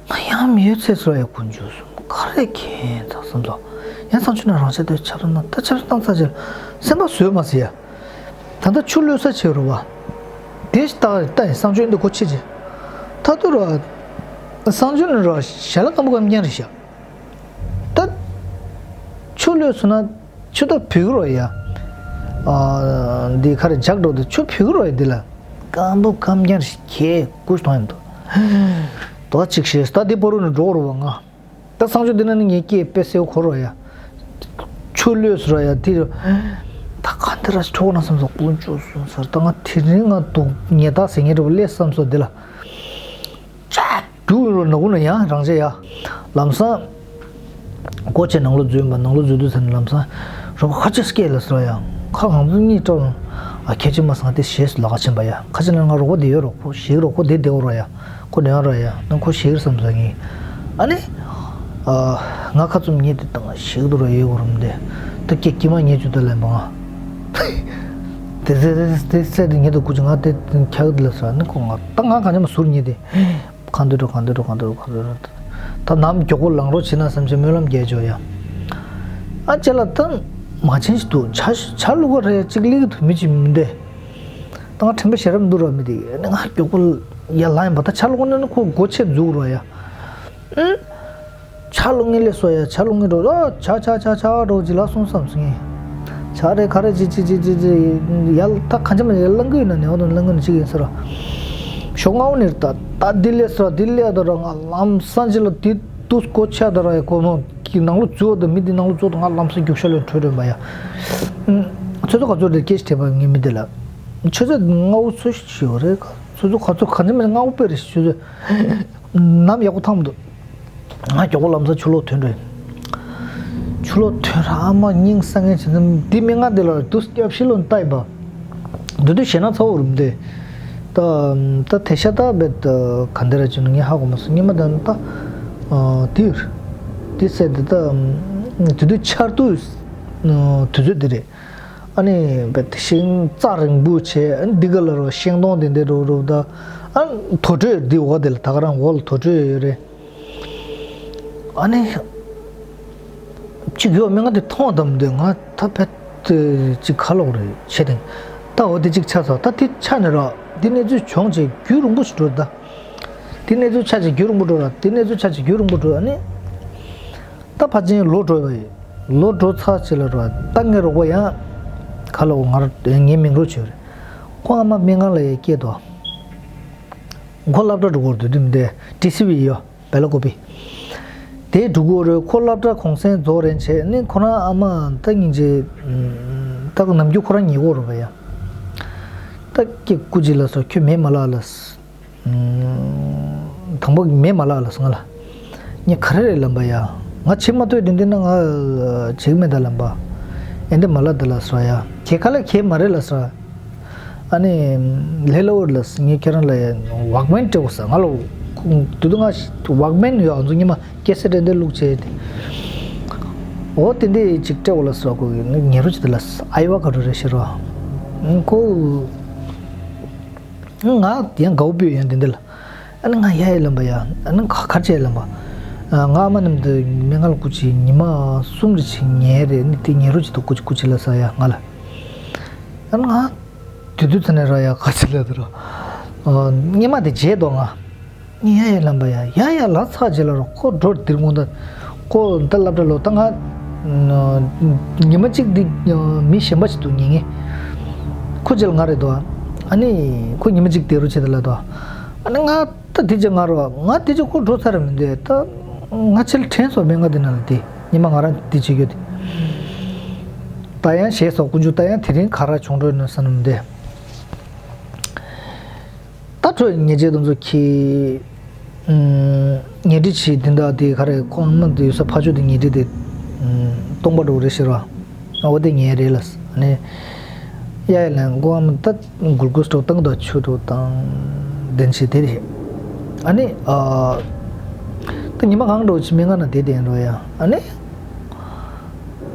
ང་ཡང་མི་ཡོད་ཚེ་སོ་ཡ་ཀུན་འཇུ་སོང་ག་རེ་ཁེ་ད་བསམ་ཚོ། ཡང་སང་ཆུ་ན་རང་ཆ་དེ་ཆབ་ན་ད་ཆབ་བཏང་ཚ་ཆེ། སེམས་པ་བཟོས་མ་ཟེར་ཡ། ད་ལྟ་ཆུ་ལུས་ས་ཆེ་རུ་བ། དེ་ལྟ་ལྟ་ཡིན་སང་ཆུ་འདི་ཁོ་ཆེ་ཆེ། ད་དུ་རོ། སང་ཆུ་ནི་རོ་ཞལ་ལ་སྐམ་པོ་སྐམ་རྐྱང་རེད་ཤག་ད། ཆུ་ལུས་སོང་ན་ཆུ་ད་བུད་ཀྱི་རོ་ཡ། ཨ། འདི་ཁ་རེ་ཇག་འགྲོ་དུ་ཆུ་བུད་ཀྱི་རོ་ཡ་འདི་ལ། སྐམ་པོ་སྐམ་རྐྱང་ཞིག་ཁྱེད་ཀུ་གཏོང་ཡིན་འདུག་ད་ཅིག་ཤེས་ད་འདི་པོ་རུ་ནས་འགྲོ་རུ་བ་ང་། ད་སང་ཆུ་འདི་ན་ནི་ངའི་སྐད་དཔེ་སེའུ་འཁོར་རོ་ཡ། ཆུ་ལུས་སོང་རོ་ཡ་འདི་རུ། ད་ག་འདི་ར་ཁྲོ་ན་བསམ་སོ་ཀུན་ཅོ་སོང་ཟེར་ད་ང་དེ་རིང་ང་འདུག་ཉེ་ད་ཟེར་ངེས་རེ་བ་ལས་བསམ་སོ་འདི་ལ། ཅག་རྒྱུག་རོ་ནག་ཁུང་ན་ཡང་རང་བྱས་ཡ། ལམ་སང་། སྒོ་ཕྱེ་ནང་ལོགས་འཛུལ་བ་ནང་ལོགས་འཛུལ་དུས་ཟེར་ནས་ལམ་སང་། རོགས་ཁ་ཆེ་སྐད་ལ་ཟེར་ཡ། ཁ་ང་ཚོ་གཉིས་སྤྲོ། ཨ་ཁྱེད་ཅི་མ་སང་དེ་ཞེས་ལ་ཁ་ཆེན་པ་ཡ། ཁ་ཆེ་ན་ང་རོགས་པ་དེ་ཡོད་རོགས་པོ་ཞིག་རོགས་པོ་དེ་བདེ་བོ་རོ་ཡ། ཁོ་ནས་ཡང་རོ་ཡ་ན་ཁོ་ཞིག་བསམ་ས་ངེས། ཨ་ནི། ཨ། ང་ཁ་བཙུམ་ཉེ་དེ་དང་ཞིག་དུ་རོ་ཡོད་གོ་རུམ་དེ། ད་ཁྱེད་ཀྱི་མ་ཉེ་ཅུ་ད་ལན་པ་ང་། དེ་ཚེ་དེ་ཚེ་དེ་ཉེ་དུ་ཀུ་ཅི་ང་དེ་ཁྱག་དེ་ལ་ཟེར་ནི་ཁོ་ང་ད་ང་ག་ཉམས་ཟུར་ཉེ་དེ། གང་འདོད་འགྲོ་གང་འདོད་འགྲོ་གང་འདོད་འགྲོ་གང་འདོད་འགྲོ། ད་ནམ་མགྱོགས་པོ་ལངས་རོགས་བྱེད་ན་བསམ་བྱས་སྨོན་ལམ་རྒྱག་ཆོག་ཡ། ཨ་ཅེ་ལ་ད་མ་ཆེན་ཞིག་འདུག་ཇ་ཇ་བླུག་ག་རེ་གཅིག་ལེགས་དུ་མི་གཅིག་མི་འདུག་ད་ང་དྲན་པ་ཞེ་དྲག་མི་འདུག་ར་མི་འདུག་ཨ་ནི་ང་མགྱོགས་པོ་ཡར་ལངས་ཡིན་པ་ད་ཇ་བླུག་ན་ནི་ཁོ་སྒོ་ཕྱེ་འཛུགས་རོགས་ཡ། ཨུ། ཇ་བླུག་ངེས་ལས་སོ་ཡ་ཇ་བླུག་ངེས་འགྲོ་ཨ་ཇ་ཇ་ཇ་ཇ་འགྲོ་ཅི་ལ་སོང་བསམ་སོང་ངས། ཇ་རེ་ག་རེ་ཅི་ཅི་ཅི་ཅི་ཅི་ཡ་ད་གང་ཅི་མ་ཡ་ལང་གི་ཡོད་ན་ནས་འོ་ན་ལང་གི་ན་ཅིག་ཡིན་ཟེར་ར། ཞོགས་སྔ་བོ་ནས་ད་ད་འདི་ལས་ཟེར་ར་འདི་ལས་ད་ར་ང་ལམ་སང་ཅི་ལ་དེ་དུས་སྒོ་ཕྱེ་ད་ར་ཡ་ཁོ་མོ་གི་ནང་ལོ་འཛུལ་བ་དང་མི་འདི་ནང་ལོ་འཛུལ་དང་ང་ལམ་སང་རྒྱུག་ཤ་ལོས་འཕྲོད་འདོན་པ་ཡ། ཆུ་ཚོད་ག་ཚོད་དེ་སྐད་ཆ་དྲིས་པ་ངས་མི་འདི་ལ། ཆུ་ཚོད་ལྔ་བོ་ཚོད་ཞིག་ཡོད་རེད་ག་ཆུ་ཚོད་ག་ཚོད་གང་ཅི་མ་ལྔ་བོ་དཔེ་རེད་ཆུ་ཚོད། ནམ་ཡག་པོ་ཐང་མི་འདུག་ང་མགྱོགས་པོ་ལམ་སང་ཆུ་ལོག་ཐོན་འགྲོ་ཡིན། ཆུ་ལོག་ཐོན་ར་ཨ་མ་སྙིང་ས་ངན་བྱེད་ཙམ་འདི་མི་ང་འདི་ལ་དུས་སྐྱབས་ཤི་ལོ་ནི་ལྟ་ཡིན་པ། འདི་དུས་ཞེ་ན་ཚ་བོ་རུམ་སྟེ། ད་ད་དེ་ཤ་ད་བེད་ག་འདི་ར་ཅི་ནི་ངས་ཧ་གོ་མ་སོང་སྙེ་མ་ད་ནི་ད། དེ་དེ་ཟེར་དེ་ད། དེ་དུས་ཆར་དུས། དུས་ཚོད་འདི་རེད། ཨ་ནི་བེད་ཤིང་རྩ་རིང་པོ་བྱས་ཨ་ནི་འདི་ག་ལ་རོ་ཤིང་སྡོང་དེ་འདྲ་རུབ་རུབ་ད། ཨ་ནི་དུར་ཁྲོད་འདི་འོག་དེ་ལ་ད་ག་རང་འོག་ལ་དུར་ཁྲོད་ཡོད་རེད། ཨ་ནི། གཅིག་ཡོད་མི་ང་དེ་མཐོང་དམ་དེ་ང་ད་བེད་དེ་གཅིག་ཁ་ལོག་རེད་བྱེད་དེ། ད་འོ་དེ་གཅིག་ཆགས་སོང་ད་དེ་ཆགས་ནས་རོ་དེ་གནས་ཚུལ་བྱུང་བྱས་རྒྱུན་རིང་པོ་ཞིག་འགྲོ་རེད་ད། དེ་གནས་ཚུལ་ཆགས་བྱས་རྒྱུན་རིང་པོ་འགྲོ་ར་དེ་གནས་ཚུལ་ཆགས་བྱས་རྒྱུན་རིང་པོ་འགྲོ་ཨ་ནི། ད་ཕ་ཆེན་ལོ་འགྲོ་བ་ཡིན། ལོ་འགྲོ་ཚར་ཕྱི་ལ་རོ་ད་ངའི་རོགས་པ་ཡང་། ཁ་ལོག་ང་ར་ངའི་མིང་རོ་བྱོས་རེད། ཁོ་ཨ་མ་སྨན་ཁང་ལ་ཡ་སྐྱེས་དོ། ཁོ་སློབ་གྲྭ་འགྲོ་དགོས་རེད་དུས་དེ་ཊི་སི་ཝི་ཡོད་སྦེ་ལ་ཀོ་པི། དེ་འགྲོ་དགོས་རེད། ཁོ་སློབ་གྲྭ་གུང་སེང་རྫོགས་རན་བྱས་ནི་ཁོ་རང་ཨ་མ་ད་སྙིང་རྗེ། ད་ནམ་རྒྱུན་ཁོ་རང་ཉལ་གོ་རུ་བ་ཡ། ད་ཀྱེ་སྐུ་མཁྱེན་ལགས་སོ། ཁྱོད་མེད་མ་ལགས་ལགས། དང་པོ་མེད་མ་ལགས་ལགས་སོ་ང་ལ། ངས་ག་རེ་རེད་ལབ་པ་ཡ། ང་བྱེད་མ་ཐུབ་དེ་འདི་ན་ང་བྱེད་ཀྱི་མེད་ད་ལབ་པ། ཨེ་འདི་མ་ལགས་ད་ལགས་སོ་ཡ། ཁྱེད་ཁ་ལ་ཁྱེད་མ་རེད་ལགས་སོ། ཨ་ནི། ལྷེ་ལོ་ལགས་ངས་ཁྱེད་རང་ལ་ཡ་ཝག་མེན་སྤྲད་དགོས་ས་ང་ལ། དུ་དུ་ང་ཝག་མེན་ཡོད་ང་ཚོ་ཉི་མ་ཀེ་སེ་ཊི་འདི་བླུགས་བྱས་ཏེ། འོ་དེ་འདི་ཅིག་སྤྲད་དགོས་ལགས་སོ་ཁོ་གི་ངས་ཉལ་རོགས་བྱེད་ད་ལགས་ཨའི་ཝ་ག་རུ་རེད་ཤེས་རོགས། ཁོ། ང་ཡང་དགའ་བོ་བོད་ཡང་དེ་འདི་ལ། ཨ་ནི་ང་ཡ་ཡ་ལམ་པ་ཡ། ཨ་ནི་ཁ་ཁར་ཆེ་ལམ་པ། ང་ཨ་མ་ནམ་དུ་སྨན་ཁང་ལ་སྐུ་ཅི་ཉི་མ་གསུམ་རེ་ཆེ་ཉལ་རེ་ནི་དེ་ཉལ་རོ་ཅི་དུ་སྐུ་ཅི་སྐུ་ཅི་ལ་ས་ཡ་ང་ལ། ཨ་ནི་ང་དུ་དུ་ཚ་ནས་ར་ཡ་ཁ་ཆེ་ལ་དུ་ར། ཉི་མ་དེ་བརྗེད་དོ་ང་། ངས་ཡ་ཡ་ལམ་པ་ཡ་ཡ་ཡ་ལ་ཚ་རྗེས་ལ་རོ་ཁོ་འགྲོ་དིར་མོ་ད། ཁོ་ད་སློབ་གྲྭ་ལོ་ད་ང་ཉི་མ་གཅིག་འདི་མི་གཞན་པ་ཞིག་ཏུ་ཉན་ངེས། ཁོ་རྗེས་ལ་ང་རེད་དོ། ཨ་ནི་ཁོ་ཉི་མ་གཅིག་དེ་རུ་བྱེད་ད་ལ་དོ། ཨ་ནི་ང་ད་དེ་རྗེས་ང་རོ་ང་དེ་རྗེས་ཁོ་འགྲོ་ཚར་མི་འདུག་ད་ང་ཆེ་ལ་དྲན་སོ་མེད་ང་དེ་ན་ལ་དེ་ཉི་མ་ང་རང་དེ་བྱེད་རྒྱུ་དེ། ད་ཡང་ཞེས་སོགས་ཀུན་འཇུ་ད་ཡང་དེ་རིང་ག་ར་བྱུང་འགྲོ་ནས་ས་ནམ་དེ། ད་ཁྲོད་ཉེ་ཆེ་དེ་ཚོ་ཁྱི། ཉེ་འབྲེལ་བྱེད་དེ་འདྲ་དེ་ག་རེ་ཁོང་མ་དེ་ཡོད་ས་ཕ་ཆོས་དེ་ཉེ་འབྲེལ་དེ། སྟོང་པ་འགྲོ་རེ་ཤི་ར། འོ་དེ་ཉེ་རེད་ལ་ནི། ཡ་ཡ་ལན་གོ་མ་ད་གུར་གུར་སྟོག་བཏང་དང་ཆུ་དྲོ་བཏང་། དེན་ཆེ་དེ་རེད། ཨ་ནི། ད་ཉི་མ་གང་འགྲོ་ཆི་མི་ང་ན་དེ་དེ་འགྲོ་ཡ་ཨ་ནི།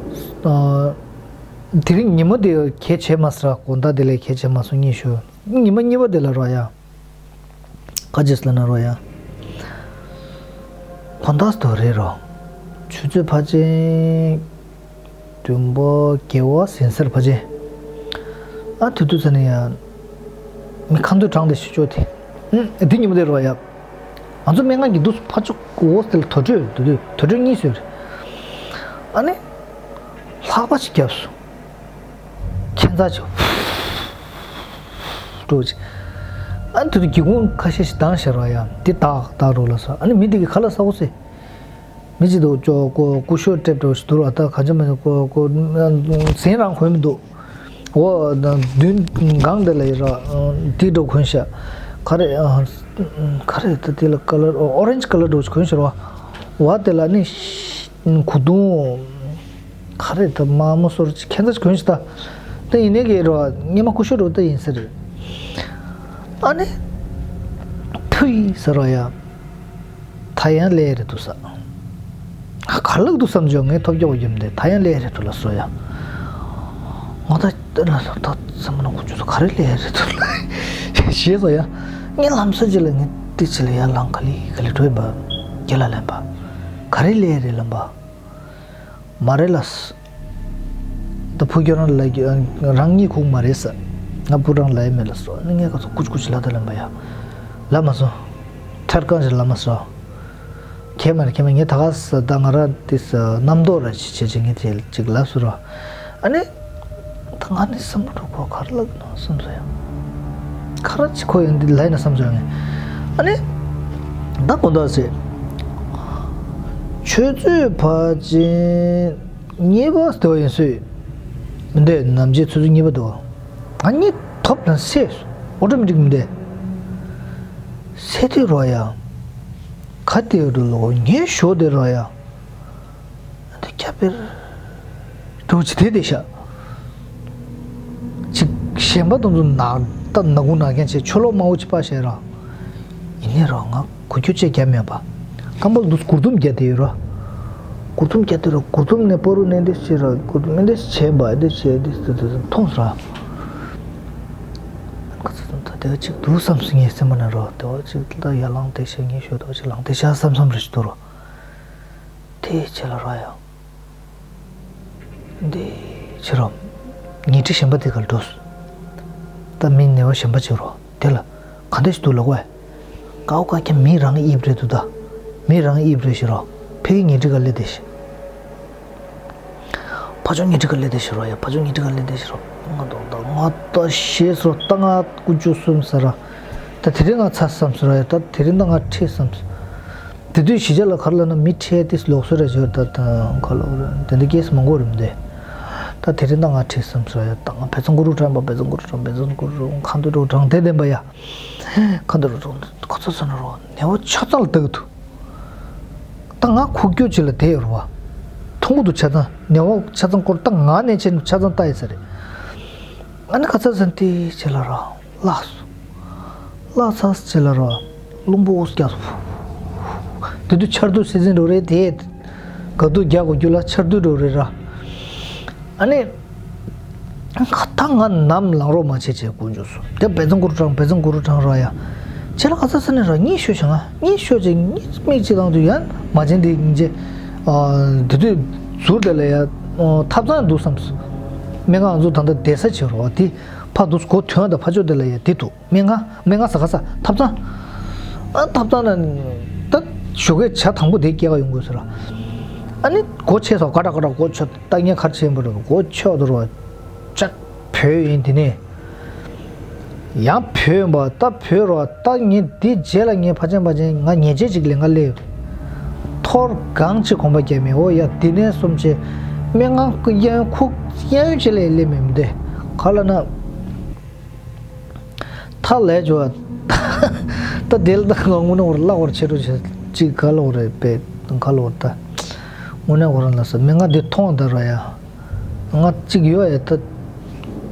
དེ་རིང་ཉི་མ་དེ་གས་བྱས་མ་སོང་། དགོང་དག་དེ་ལས་གས་བྱས་མ་སོང་གཉིད་ཤོར། ཉི་མ་གཉིས་པ་དེ་ལ་རོ་ཡ། ཁ་ཅིག་ལ་ན་རོ་ཡ། གོང་ཐག་ཏུ་རེད་རོ། ཆུ་ཚོད་ཕལ་ཆེར། བདུན་པ་བརྒྱད་པ་ཟིན་སར་ཕལ་ཆེར། ཨ་དུས་དུས་ཚ་ནས་ཡ། མི་ཁ་འདོད་གྲང་དེ་ཤི་ཅོ་དེ། ཨུ་འདི་ཉི་མ་དེ་རོ་ཡ། ང་ཚོ་སྨན་ཁང་གི་འདུག་ཕ་ཕྱོགས་འོ་དེ་ལ་དོ་དྲོད་དོ་དྲོད་དོ་དྲོད་གཉིས་ཟོས་རེད། ཨ་ནི། ལྷགས་པ་ཅིག་བརྒྱབ་སོང་། ཁྱད་མཚར་ཅིག་འགྲོ་ཅིག་ཨ་ནི་དེ་དུས་སྒེའུ་ཁུང་ཁ་ཤས་ཤིག་བཏང་ཤར་བ་ཡ་དེ་ཏག་ཏག་འགྲོ་ལ་ས་ཨ་ནི་མི་དེ་གི་ཁ་ལ་ས་འོ་སེ། མི་ཅིག་འདུག་ཅོ་ཀོ་ཀུ་ཤོ་ཏྲེབ་འགྲོ་ཞིག་འདུག་ལ་ད་ག་ཅི་མི་ཀོ་ཀོ་ཟིན་རང་ཁོན་མི་འདུག་འོ་ན་མདུན་སྒང་དེ་ལ་ཡི་ར་དེ་འགྲོ་ཁོན་ཤ་ག་རེ་ག་རེ་ད་དེ་ལ་ཀ་ལར་ཨོ་རེན་ཇི་ཀ་ལར་འགྲོ་ཁོན་ཤ་ར་བ་དེ་ལ་ནི་གུ་དུང་ག་རེ་ད་མ་མོ་སོར་ཅི་ཁྱད་མཚར་ཅིག་གོན་ཤི་ད། ད་ཡིན་ནའི་གི་རོ་ཉི་མ་ཀུ་ཤོ་རོ་ད་ཡིན་ཟེར། ཨ་ནི། ཕུ་ཡི་ཟེར་རོ་ཡ། ད་ཡང་ལས་རེད་འདུག་ས། ག་ལག་འདུག་བསམ་བྱུང་ངས་ཐོབ་རྒྱག་པ་ཡོད་མདེ་ད་ཡང་ལས་རེད་འདུག་ལ་སོ་ཡ། ང་ད་ལ་ལ་ད་བསམ་ན་ཁོ་ཚོ་ག་རེ་ལས་རེད་འདུག་ལ། ཞེས་སོ་ཡ། ངས་ལམ་སང་ཅི་ལ་ངས་ཏི་ཅི་ལ་ཡ་ལང་ག་ལི་ག་ལི་འགྲོ་ཡིན་པ། རྒྱ་ལ་ལན་པ། ག་རེ་ལས་རེད་ལམ་པ། མ་རེད་ལ། ད་ཕུ་ཁྱོད་རང་ལ་རང་གཉིད་ཁུག་མ་རེད་ས། ང་བུ་རང་ལ་ཡ་མེད་ལ་སོ་ནི་ངས་ག་ཚོད་ཀུ་ཅི་ཀུ་ཅི་ལ་ད་ལམ་པ་ཡ། ལ་མ་སོ། ཐར་གང་ཞིག་ལ་མ་སོ། ཁྱེད་མ་རེད་ཁྱེད་མ་ངས་ད་ག་ས་ད་ང་རང་དེ་ས་རྣམ་རྟོག་ར་ཆི་ཆེ་ཆེ་ངས་དེ་ཅིག་ལབ་སོ་ར། ཨ་ནི། ད་ང་ནི་བསམ་བློ་འགྲོ་གོ་ག་རེ་ལབ་ན་བསམ་སོ་ཡ། ག་རེ་ཅི་ཁོ་ཡང་འདི་ལབ་ན་བསམ་སོ་ཡ་ངས། ཨ་ནི། ད་གོ་ད་ཟེ། ཆུ་ཚོད་ཕལ་ཆེར་གཉིས་པ་དེ་བ་ཡིན་སོས། མི་འདོད་ནམ་རྗེས་ཆུ་ཚོད་གཉིས་པ་དེ་བ། ང་གཉིད་ཐོབ་ན་སེ། ཨོ་ཏོ་མེ་ཏིག་མི་འདོད། སེ་དེ་རོ་ཡ། ག་དེ་རུ་ལོ་ངའི་ཞོ་དེ་རོ་ཡ། འདི་ཁྱབ་པེར་འགྲོ་ཅི་དེ་དེ་ཤ། ཅིག་གཞན་པ་དང་ཚོ་ནག་ད་ནག་ཁུང་ནག་རྐྱང་བྱས་ཆོ་ལོ་དམར་བོ་ཅི་པ་བཤད་ར། ཡིན་ནའི་རོ་ང་གུ་ཁྱོད་ཅེས་རྒྱབ་མེད་པ། ཁམ་པ་འདུག་གུར་ཐུམ་རྒྱབ་དེ་ཡོད་ར། གུར་ཐུམ་རྒྱབ་དེ་ར་གུར་ཐུམ་ནས་པོ་རུ་ནས་འདི་བྱེད་ར་གུར་ཐུམ་ནས་འདི་བྱེད་པ་འདི་བྱེད་འདི་འདི་འདི་མཐོང་སོང་ར། ཁ་ཚ་ཚ་ད་དེ་ག་ཅིག་འདུག་བསམ་སོང་ངའི་སེམས་པ་ནས་རོ་དེ་བ་ཅིག་ད་ཡར་ལངས་དེ་བྱེད་ངའི་ཞོ་དེ་བ་ཅིག་ལངས་དེ་བྱ་བསམ་བསམ་རེ་ཞིག་འདུག་རོ། དེ་བྱེད་ལ་རོ་ཡ། འདི་ཕྱི་རོ། ཉལ་ཁྲི་གཞན་པ་དེ་གར་འགྲོ། ད་མི་ནེ་བ་གཞན་པ་ཅིག་རོ། དེ་ལ་ག་འདྲ་ཞིག་འདུག་ལབ་གོ། ཀའོ་ཀ་ཁྱེད་མི་རང་གི་དབྱིབས་རེད་འདུག་ད། མི་རང་གི་དབྱིབས་རེད་ཞེས་རོ། ཕ་གི་ཉལ་ཁྲི་ག་ལེ་དེ་ཞེས། ཕ་ཆུང་ཉལ་ཁྲི་ཁ་ལས་དེ་ཤི་རོ་ཡ། ཕ་ཆུང་ཉལ་ཁྲི་ཁ་ལས་དེ་ཤི་རོ། ང་དོ་ད་ང་ད་ཤེས་སོ། ད་ང་ཀུ་ཅུ་གསུམ་ཟེར་ར། ད་དེ་རིང་ང་ཚ་བསམ་ཟེར་ར་ཡ། ད་དེ་རིང་ད་ང་ཁྲིད་བསམ་ཟེར། དེ་དུས་གཞིས་ཆགས་ལ་ག་རེ་ལབ་ན་མི་ཁྲིད་དེ་ལོག་སོ་ར་ཞོར་ད་ད་ག་ལོག་ར་དེ་འདྲ་སྐྱེས་མང་པོ་རེད་མི་འདུག་ད་དེ་རིང་ད་ང་ཁྲིད་བསམ་ཟེར་ར་ཡ། ད་ང་བེ་ཚང་གུ་རུ་དྲན་པ་བེ་ཚང་གུ་རུ་དྲན་བེ་ཚང་གུ་རུ། ཁ་འདོན་རུ་དྲང་དེ་བདེན་པ་ཡ། ཁ་འདོན་རུ་དྲང་ཁོ་ཚོ་ཚོ་ན་རོ་ནེ་བོ་ཆ་ཚང་ལ་ལྟ་གི་འདུག་ད་ང་ཁུག་ཀྱོག་ཅིག་ལ་བསྡད་ཡོད་རེད་བ། མཐོང་གི་འདུག་ཆ་ཚང་། ནེ་བོ་ཆ་ཚང་སྐོར་ད་ང་ནས་ཆེ་ཆ་ཚང་ལྟ་ཡི་ས་རེད། ཨ་ནི་ཁ་ཚ་ཚན་ཏི་ཆེ་ལ་ར་ལྷག་སོ། ལྷག་ཚ་ཆེ་ལ་ར་རླུང་པོ་ཨུ་སྐྱ་སོ། དེ་དུས་ཆར་དུས་སེ་ཟིན་འགྲོ་རེད་དེ། ག་དུས་རྒྱག་དགོས་རྒྱུ་ལ་ཆར་དུས་འགྲོ་རེད་ར། ཨ་ནི། ད་ང་ནམ་ལངས་རོགས་མ་བྱེད་ཅེས་དཀོན་མཆོག་གསུམ། དེ་བེ་ཚང་གུ་རུ་དྲང་བེ་ཚང་གུ་རུ་དྲང་རོགས་ཡ། ཁྱེད་ལ་ག་ཚ་ས་ནས་ར་གཉིད་ཤོད་བྱ་ང་གཉིད་ཤོད་ཅེས་གཉིད་མིག་ཅིག་བཏང་དུས་ཡ་མ་བྱེད་འདི་ཡིན་ཅེ། དེ་དུས་ཟུར་དེ་ལ་ཡ། ཐབ་ཚང་འདུག་བསམ་སོང་། སྨན་ཁང་ང་ཚོ་ད་ལྟ་བསྡད་ས་བྱེད་རོགས་དེ་ཕ་འདུག་སྒོ་ཐོན་ད་ཕ་ཕྱོགས་དེ་ལ་ཡ་དེ་འདུག་སྨན་ཁང་སྨན་ཁང་ཟ་ཁ་ས་ཐབ་ཚང་། ཨ་ཐབ་ཚང་ན་ད་ཞོགས་ཀའི་ཇ་དང་པོ་དེ་སྐྱེལ་ག་ཡོང་དགོས་ཟེར་ར། ཨ་ནི་སྒོ་ཕྱེ་སོང་ཀ་ཀྲ་ཀ་ཀྲ་སྒོ་ཕྱོགས། ད་ངས་ག་རེ་བྱས་པ་རེད། སྒོ་ཕྱོགས་དུ་རོ། ཅག་བོས་ཡིན་དེ་ནས། ཡང་བོས་པ་ད་བོས་རོ། ད་ངས་འདི་རྗེས་ལ་ངས་ཕ་ཆེན་ཕ་ཆེན་ང་ཉལ་ཆས་ཅིག་ལེན་ག་སླེབས། ཐོར་གང་ཅིག་གོམ་པ་རྒྱབ་མེད། འོ་ཡ་འདི་ནས་གསུམ་བྱས། སྨན་ཁང་གཡས་གཡོན་ཁུག་གཡས་གཡོན་ཅིག་ལས་སླེབས་མེད་མི་འདུག་ག་ལ་ན། ཐ་ལས་འཇོ། ད་དེ་ལ་ད་ང་དངོས་གནས་འོར་བརླག་འོར་ཆེ་རུ་ཆེ་ཅིག་ག་ལ་འོར་རེད་པས་ག་ལ་འོར་ད། དངོས་གནས་འོར་ལ་ས་མི་ང་འདི་མཐོང་ད་ར་ཡ། ང་གཅིག་ཡོད་ཡ་ད།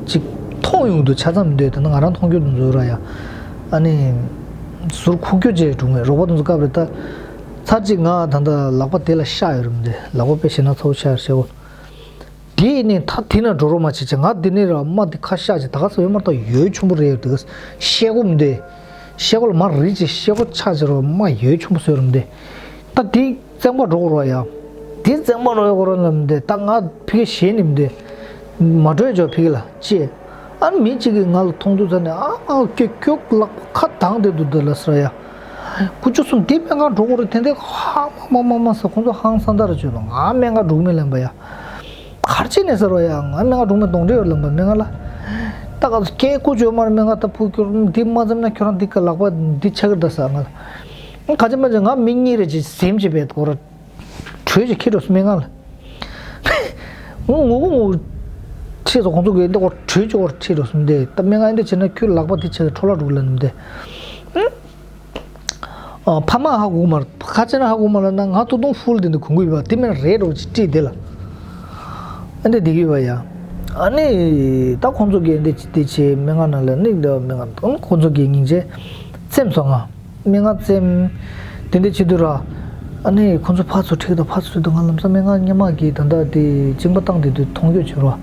གཅིག་མཐོང་ཡོང་དུ་ཆ་ཚང་མི་འདུག་ད་ང་རང་མཐོང་རྒྱུ་དུ་འཛུལ་ར་ཡ། ཨ་ནི། ཟུར་ཁུག་ཀྱོ་ཅེས་འགྲོ་ངེས་རོགས་པ་དུ་འཛུལ་སྐབས་རེད་ད། ཚར་གཅིག་ང་ད་ད་ལག་པ་དེ་ལ་ཤ་ཡོད་རུ་མི་འདུག་ལག་པ་དཔེ་ཞེ་ན་ཚ་བོ་ཤ་ཡོད་ཤ་བོ། དེ་ནི་ད་དེ་ན་འགྲོ་རོགས་མ་བྱེད་ཅེས་ང་དེ་ནས་ར་མ་དེ་ཁ་ཤག་ཅེས་ད་ག་ས་ཡོད་མ་ད་ཡོད་ཆུང་པོ་རེད་ཡོད་དེ་ག་ཤེལ་སྒོ་མི་འདུག་ཤེལ་སྒོ་ལ་མ་རིལ་ཅེས་ཤེལ་སྒོ་ཆག་ཅེས་རོ་མ་ཡོད་ཆུང་པོ་བཟོས་རུ་མི་འདུག་ད་དེ་བཙན་པ་འགྲོ་གོ་རོགས་ཡ། དེ་བཙན་པ་རོགས་ཡ་གོ་རོགས་ལ་མི་འདུག་ད་ང་ཕི་གེ་ཞེད་ནི་མི་འདུག་མ་འགྲོ་ཡ་ཅོ་ཕི་གེ་ལ་ཅེས། ཨ་ནི་མི་གཅིག་གིས་ང་ལ་མཐོང་དུས་ཙ་ནས་ཨ་ཨ་ཀྱོ་ཀྱོ་ལག་པ་ཁ་གདངས་བསྡད་འདུག་འདི་ལ་ཟེར་ཡ། ཁུ་ཆུ་གསུམ་དེ་སྨན་ཁང་འགྲོ་དགོས་རེད་དེ་འདྲ་ཧ་མ་མ་མ་མ་ཟེར་ཁོང་ཚོ་ཧང་སང་ད་ར་བྱོས་ལ་ང་སྨན་ཁང་འགྲོ་གི་མེད་ལབ་པ་ཡ། གར་ཅི་ནས་ཟེར་བ་ཡ་ང་སྨན་ཁང་འགྲོ་མེད་གདོང་འདྲེ་ཡོད་ལབ་པ་སྨན་ཁང་ལ། ད་ག་ཚོད་སྐད་ཀུ་ཅོ་མར་སྨན་ཁང་ད་ཕུག་ཁྱོར་འདི་མ་ཙམ་ན་ཁྱོད་རང་འདི་ཀ་ལག་པ་འདི་ཆག་གི་ད་ཟེར་ང་ལ། ག་ཅི་མ་ཅི་ང་མི་གཉིས་རེ་ཅིག་ཟིམ་ཅིག་བེད་གོ་ར། གྲོས་ཅིག་ཁྱེར་འགྲོ་སྨན་ཁང་ལ། ངུ་ངུ་ངུ་ངུ། ཁྲིད་སོ་ཁོང་ཚོ་གི་འདི་སྐོར་གྲོས་ཅིག་སྐོར་ཁྲིད་འགྲོ་སོང་འདི་ད་སྨན་ཁང་འདི་བྱས་ན་ཁྱོད་ལག་པ་འདི་ཆག་གི་འཕྲོ་བརླག་འགྲོ་གི་ལ་ནི་འདི། ཨ་ཕ་མ་ཧ་གོ་མ་རེད། ཁ་ཆེ་ན་ཧ་གོ་མ་ལ་ན་ང་ཏོ་ཏོང་ཧྥུལ་འདི་འདི་གོང་གུ་ཡོད་པ་དེ་མིན་རེད་འགྲོ་ཅིག་བྲིས་དེ་ལ། ཨ་འདི་འདི་གི་བ་ཡ། ཨ་ནི་ད་ཁོང་ཚོ་གི་འདི་ཅི་དེ་ཆེ་སྨན་ཁང་ནང་ལ་ནི་འདི་སྨན་ཁང་ཁོང་ཚོ་གི་སྙིང་རྗེ་སེམས་སོང་ང་། སྨན་ཁང་བཙན། དེ་འདྲ་བྱེད་དུས་ར། ཨ་ནི་ཁོང་ཚོ་ཕར་ཚུར་ཁྲིད་དང་ཕར་ཚུར་དང་ང་ལམ་སང་སྨན་ཁང་སྔོན་མ་གི་ད་ལྟ་དེ་གཅིན་པ་བཏང་དེ་དུས་མཐོང་རྒྱུ་བྱུང་ར།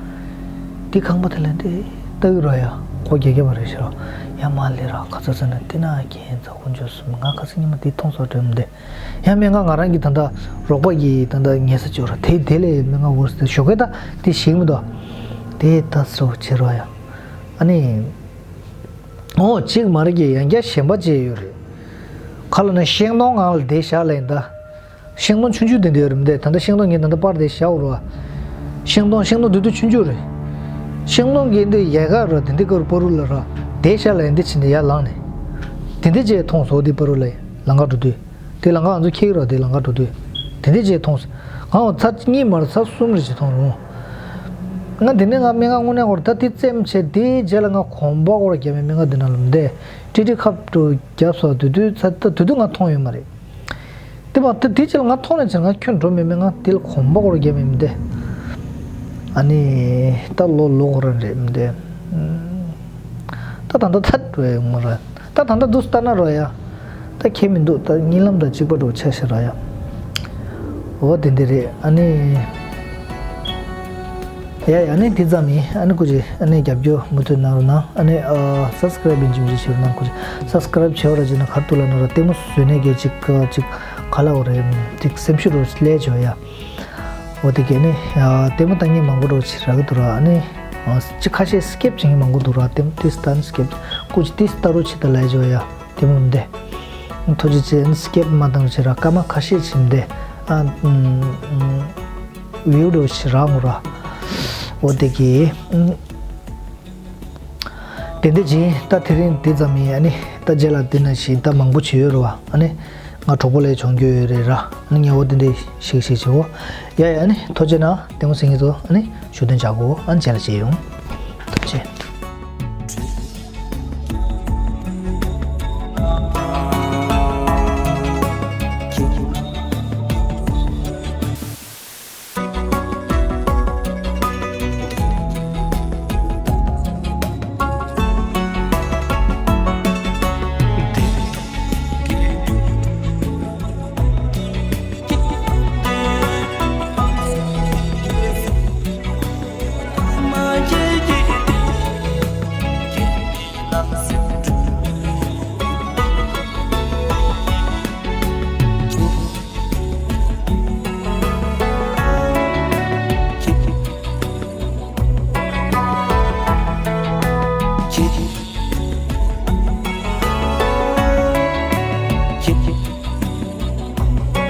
དེ་ཁང་པ་དེ་ལ་འདི་ལྟ་གི་ར་ཡ་ཁོ་རྒྱལ་རྒྱལ་བ་རེད་ཤག་ཡ་མ་ལེ་ར་ཁ་ཚ་ཚ་ན་དེ་ན་རྒན་ཚ་དཀོན་མཆོག་གསུམ་ང་ཁ་སང་སྔོན་མ་དེ་མཐོང་སོགས་དྲན་མི་འདི། ཡ་སྨན་ཁང་ང་རང་གི་ད་ལྟ་རོགས་པ་གི་ད་ལྟ་ཉལ་ས་བྱོས་ར་དེ་དེ་ལས་སྨན་ཁང་འུར་སེ་ཞོགས་ཀས་ད་དེ་ཞིག་མི་འདུག་དེ་ད་སོ་བྱེད་ར་ཡ། ཨ་ནི། ཨོ་གཅིག་མ་རེད་ཀྱི་ཡང་བསྐྱར་གཞན་པ་བྱས་ཡོད་རེད། ཁ་ལ་ན་ཤིང་སྡོང་ངང་ལ་བསྡད་བཞག་ལ་ཡིན་ད། ཤིང་སྡོང་ཆུང་ཆུང་དེ་འདྲ་ཡོད་རེད་མི་འདུག་ད་ལྟ་ཤིང་སྡོང་ངས་ད་ལྟ་པར་དེ་བཞག་འོ་ར། ཤིང་སྡོང་ཤིང་སྡོང་དུད་དུད་ཆུང་ཆུང་རེད། ཤིང་སྡོང་གི་འདི་ཡལ་ག་ར་དེ་འདི་ཀར་པ་རུ་ལ་ར་བསྡད་བཞག་ལ་ཡིན་འདི་ཕྱིན་ནས་ཡར་ལངས་ནས། དེ་འདི་བྱས་མཐོང་སོང་འདི་པ་རུ་ལ་ལང་ཀ་འགྲོ་དུས། དེ་ལང་ཀ་ང་ཚོ་ཁྱེད་ར་དེ་ལང་ཀ་འགྲོ་དུས། དེ་འདི་བྱས་མཐོང་སོང་། ང་འོ་ཚར་གཉིས་མར་ཚར་གསུམ་རེ་བྱས་མཐོང་རུང་། ང་དེ་ནས་ང་སྨན་ཁང་དངོས་གནས་སྐོར་ད་དེ་བཙེམ་བྱས་དེའི་རྗེས་ལ་ང་གོམ་པ་སྐོར་རྒྱབ་མེད་སྨན་ཁང་དེ་ནང་ལ་མི་བསྡད། ཀྲི་ཀྲི་ཁབ་ཏུ་བརྒྱབ་སོགས་དུས་དུས་ཚ་ད་དུས་དུས་ང་མཐོང་ཡོད་མ་རེད། དེ་མ་ད་དེ་རྗེས་ལ་ང་མཐོང་ནས་ཆེར་ང་ཁྱོད་འགྲོ་མེད་སྨན་ཁང་དེ་ལ་གོམ་པ་སྐོར་རྒྱབ་མེད་མི་བསྡད། ཨ་ནི་ད་ལོ་ལོ་སྐོར་ར་རེད་མི་བསྡད། ད་ད་ད་ད་འགྲོ་ཡ་ཡོང་མ་རེད། ད་ད་ལྟ་འདུག་ལྟ་ན་རོ་ཡ། ད་ཁྱད་མི་འདུག་ད་གཉིད་ལམ་དང་གཅིག་པ་འགྲོ་ཆ་ཤ་ར་ཡ། འོ་དེ་འདི་རེད་ཨ་ནི། ཡ་ཡ་ཨ་ནི་དེ་ཙམ་ཡིན་ཨ་ནི་སྐུ་མཁྱེན་ཨ་ནི་རྒྱབ་སྐྱོར་མུ་མཐུད་གནང་རོགས་གནང་ཨ་ནི་ཨ་སབ་སི་ཀ་རབ་ཡིན་གཅིག་མིན་གཅིག་བྱེད་རོགས་གནང་སྐུ་མཁྱེན། སབ་སི་ཀ་རབ་བྱེད་རོགས་ར་བྱེད་ན་གར་ཐུག་ལ་ན་ར་ལྟད་མོ་བཟོས་ནས་གལ་ཅིག་ཅིག་ག་ལ་འོ་རེད་ཅིག་སེམས་ཤུགས་རོ་ལས་བྱོས་ཡ། འོ་དེ་གས་ནི་ལྟད་མོ་ལྟ་མཁན་མང་པོ་རོ་ཅིག་རག་གི་འདུག་ར་ཨ་ནི། ཅི་ཁ་ཤས་སི་ཀིབ་བྱེད་མཁན་མང་པོ་འདུག་ར་ལྟད་མོ་ཏིས་ལྟ་ནི་སི་ཀིབ་སྐུ་མཁྱེན་ཏིས་ལྟ་རོགས་བྱེད་ད་ལས་བྱོས་ཡ། དེ་མོ་འདི། ཐུགས་རྗེ་ཆེ་སི་ཀིབ་མ་བཏང་ཕྱིར་ར་སྐར་མ་ཁ་ཤས་ཕྱིན་ཏེ། ཨ། ཝིའུ་འདྲ་ཞིག་རག་འོང་ར། འོ་དེ་གི། ཨུམ། དེ་འདྲ་བྱས་ད་དེ་རིང་འདི་ཙམ་ཡིན། ཨ་ནི་ད་རྗེས་ལ་འདི་ནང་བཞིན་ད་མང་པོ་བྱེད་ཡོད་རེད་བ། ཨ་ནི་ང་གྲོགས་པོ་ལ་སྦྱོང་རྒྱུ་ཡོད་རེད་ར། ཨ་ནི་ངས་འོ་དེ་འདྲ་ཞིག་ཞིག་བྱེད་འོ། ཡ་ཡ། ཨ་ནི་ཐུགས་རྗེ་གནང་། ལྟད་མོ་གཟིགས་མཁན་ཚོ། ཨ་ནི་བཞུགས་གདན་འཇགས་དགོས། ཨ་ནི་རྗེས་ལ་མཇལ་ཡོང་།